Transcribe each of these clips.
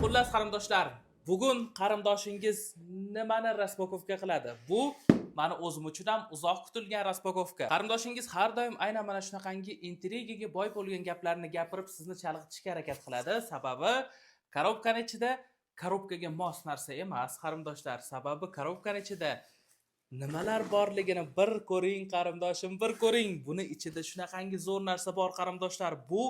Xullas qarindoshlar, bugun qarindoshingiz nimani распаковка qiladi? Bu mani o'zim uchun ham uzoq kutilgan распаковка. Qarindoshingiz har doim aynan mana shunaqangi intrigaga boy bo'lgan gaplarni gapirib sizni chalg'itishga harakat qiladi. Sababi korobkani ichida korobkaga mos narsa emas, qarindoshlar. Sababi korobkani ichida nimalar borligini bir ko'ring, qarindoshim, bir ko'ring. Buni ichida shunaqangi zo'r narsa bor, qarindoshlar. Bu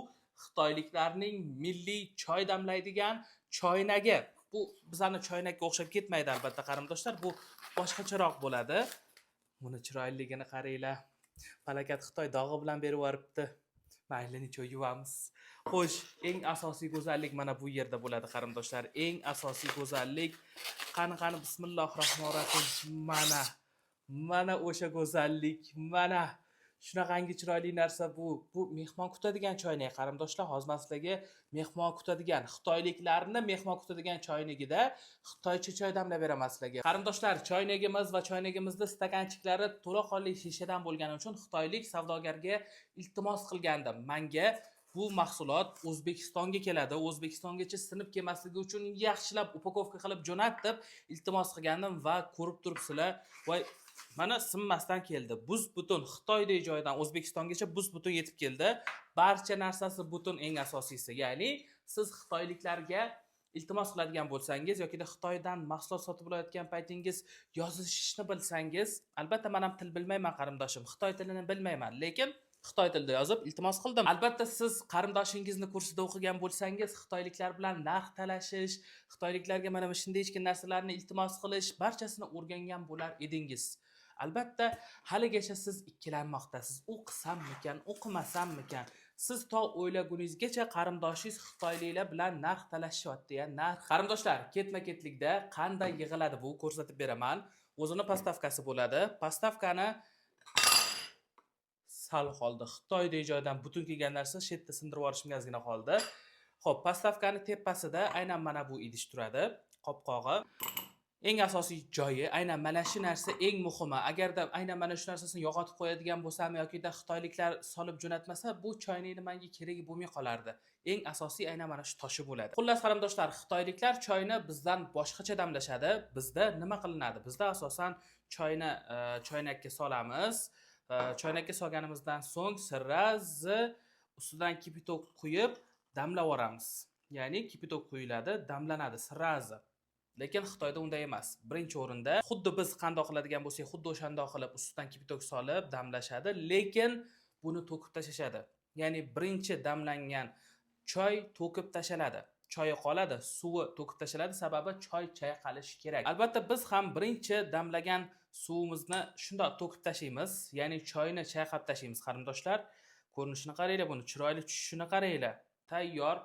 xitoyliklarning milliy choy damlaydigan choynagi. Bu bizani choynakka o'xshab ketmaydi albatta, qarindoshlar. Bu boshqacharoq bo'ladi. Buni chiroyliligini qaranglar. Palakat Xitoy dog'i bilan berib yuboribdi. Mayli, necha yuvamiz. Xo'sh, eng asosiy go'zallik mana bu yerda bo'ladi, qarindoshlar. Eng asosiy go'zallik. Qani qani, bismillohi rohmanir rohim. Mana mana o'sha go'zallik, mana shunaqangi chiroyli narsa bu. Bu mehmon kutadigan choynak, qarindoshlar. Hozir man sizlarga mehmon kutadigan, xitoyliklarni mehmon kutadigan choynagida xitoycha choy damlab beraman sizlarga. Qarindoshlar, choynagimiz va choynagimizda stakanchiklari to'laqonli shishadan bo'lgani uchun xitoylik savdogarga iltimos qilgandim. Manga bu mahsulot O'zbekistonga keladi, O'zbekistongacha sinib kelmasligi uchun yaxshilab упаковка qilib jo'nat deb iltimos qilgandim va ko'rib turibsizlar, voy mana sinmasdan keldi. Buz butun Xitoydek joydan O'zbekistongacha buz butun yetib keldi. Barcha narsasi butun, eng asosiysi. Ya'ni siz xitoyliklarga iltimos qiladigan bo'lsangiz yoki Xitoydan mahsulot sotib olayotgan paytingiz yozishni bilsangiz, albatta men ham til bilmayman qarindoshim, xitoy tilini bilmayman, lekin xitoy tilida yozib iltimos qildim. Albatta siz qarindoshingizni kursida o'qigan bo'lsangiz, xitoyliklar bilan narx talashish, xitoyliklarga mana shunday hech narsalarni iltimos qilish barchasini o'rgangan bo'lar edingiz. Albatta haligacha siz ikkilanmoqdasiz. O'qisammikan, o'qimasammikan? Siz to o'ylaguningizgacha qarindoshingiz xitoyliklar bilan narx talashishyapti, ya narx. Qarindoshlar, ketma-ketlikda qanday yig'iladi bu ko'rsatib beraman. O'zini postavkasi bo'ladi. Postavkani sal qoldi. Xitoydek joydan butun kelgan narsa shu yerda sindirib yuborishimga ozgina qoldi. Xo'p, postavkani tepasida aynan mana bu idish turadi, qopqog'i. Eng asosiy joyi aynan mana shu narsa eng muhimi. Agarda aynan mana shu narsasini yo'qotib qo'yadigan bo'lsam yoki xitoyliklar solib jo'natmasa, bu choynakni menga keragi bo'lmay qolardi. Eng asosiy aynan mana shu toshi bo'ladi. Xullas qarindoshlar, xitoyliklar choyni bizdan boshqacha damlashadi. Bizda nima qilinadi? Bizda asosan choyni choynakka solamiz. Choynakka solganimizdan so'ng sirazi ustidan kipitok quyib damlab yuboramiz. Ya'ni kipitok quyiladi, damlanadi sirazi. Lekin Xitoyda unday emas. Birinchi o'rinda xuddi biz qandoq qiladigan bo'lsak, xuddi o'shandoq qilib ustidan kipitok solib damlashadi, lekin buni to'kib tashlashadi. Ya'ni birinchi damlangan choy to'kib tashaladi. Choyi qoladi, suvi to'kib tashaladi, sababi choy chayqalishi kerak. Albatta biz ham birinchi damlagan suvimizni shundoq to'kib tashlaymiz, ya'ni choyni chayqab tashlaymiz qarindoshlar. Ko'rinishini qaranglar, buni chiroyli tushishini qaranglar. Tayyor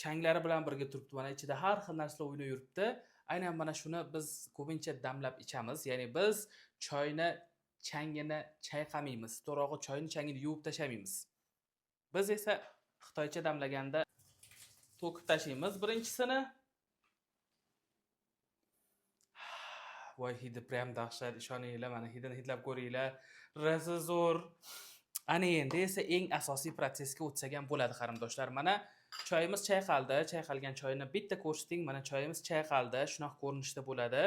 changlari bilan birga turibdi, mana ichida har xil narsalar o'ynab yuribdi. Aynan mana shuni biz ko'pincha damlab ichamiz. Ya'ni biz choyni changini chayqamaymiz, to'g'rog'i choyni changini yuvib tashlamaymiz. Biz esa xitoycha damlaganda to'kib tashlaymiz birinchisini. Voy, hidi prям dahshat, ishoninglar, mana hidini hidlab ko'ringlar. Rosa zo'r. Ana endi esa eng asosiy protsessga o'tsak ham bo'ladi qarindoshlar. Mana choyimiz chayqaldi. Chayqalgan choyni bitta ko'rsating. Mana choyimiz chayqaldi. Shunaqa ko'rinishda bo'ladi.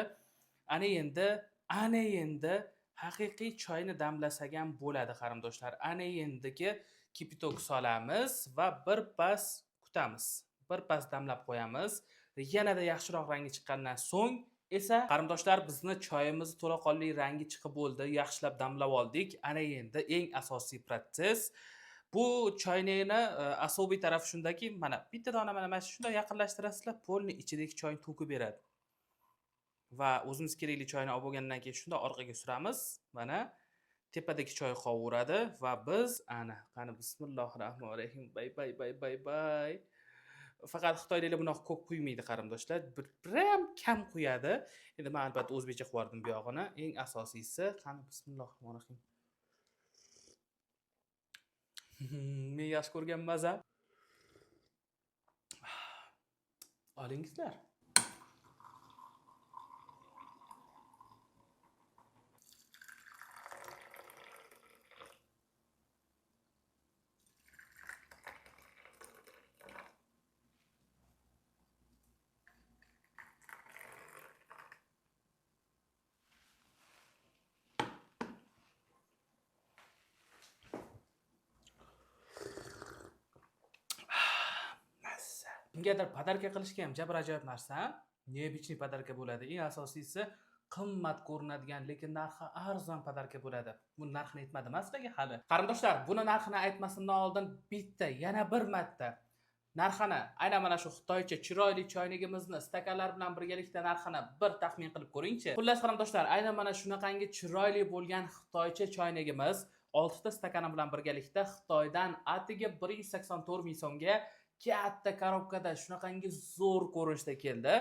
Ana endi haqiqiy choyni damlasak ham bo'ladi qarindoshlar. Ana endigi kipitok solamiz va bir pas kutamiz. Bir pas damlab qo'yamiz. Yanada yaxshiroq rangi chiqqandan so'ng esa qarindoshlar bizni choyimiz to'laqonli rangi chiqib bo'ldi. Yaxshilab damlab oldik. Ana endi eng asosiy protsess. Bu choynakni asobiy tarafi shundaki, mana bitta dona mana shunday yaqinlashtirasizlar, polni ichidagi choyni to'kib beradi. Va o'zimiz kerakli choyni olib bo'lgandan keyin shunday orqaga suramiz. Mana tepadagi choy qovuradi va biz ana qani bismillahir rohmanir rohim. Bay bay bay bay bay. Faqat xitoyliklar bunaqa ko'p quymaydi qarindoshlar, bir ham kam quyadi. Endi men albatta o'zbekcha qilib yubordim bu yog'ini. Eng asosiysi, qani bismillahir rohmanir rohim. Men yaxshi ko'rgan maza. Olingizlar. Kimgadir подарка qilishga ham jabr ajoyib narsa, необычный подарка bo'ladi. Eng asosiysi, qimmat ko'rinadigan, lekin narxi arzon подарка bo'ladi. Buni narxini aytmadim sizlarga hali, qarindoshlar. Buni narxini aytmasimdan oldin bitta, yana bir marta narxini, aynan mana shu xitoycha chiroyli choynigimizni stakanlar bilan birgalikda narxini bir taxmin qilib ko'ringchi. Xullas, qarindoshlar, aynan mana shunaqangi chiroyli bo'lgan xitoycha choynigimiz oltita stakani bilan birgalikda Xitoydan atigi 184 000 so'mga katta коробка da shunaqangi zo'r ko'rinishda keldi.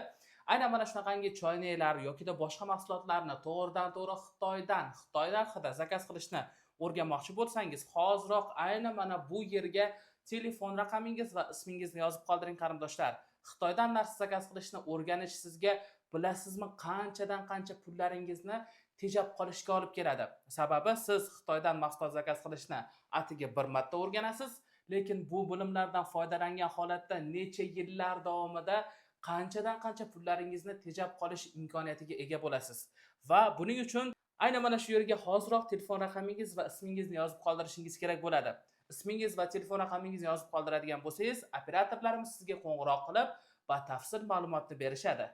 Aynan mana shunaqangi choynaklar yokida boshqa mahsulotlarni to'g'ridan to'g'ri Xitoydan, Xitoy narxida заказ qilishni o'rganmoqchi bo'lsangiz, hoziroq aynan mana bu yerga telefon raqamingiz va ismingizni yozib qoldiring, qarindoshlar. Xitoydan narsa заказ qilishni o'rganish sizga, bilasizmi, qanchadan qancha pullaringizni tejab qolishga olib keladi. Sababi siz Xitoydan mahsulot заказ qilishni atigi bir marta o'rganasiz, lekin bu bilimlardan foydalangan holatda necha yillar davomida qanchadan qancha pullaringizni tejab qolish imkoniyatiga ega bo'lasiz. Va buning uchun aynan mana shu yerga hoziroq telefon raqamingiz va ismingizni yozib qoldirishingiz kerak bo'ladi. Ismingiz va telefon raqamingizni yozib qoldiradigan bo'lsangiz, operatorlarimiz sizga qo'ng'iroq qilib, batafsil ma'lumotni berishadi.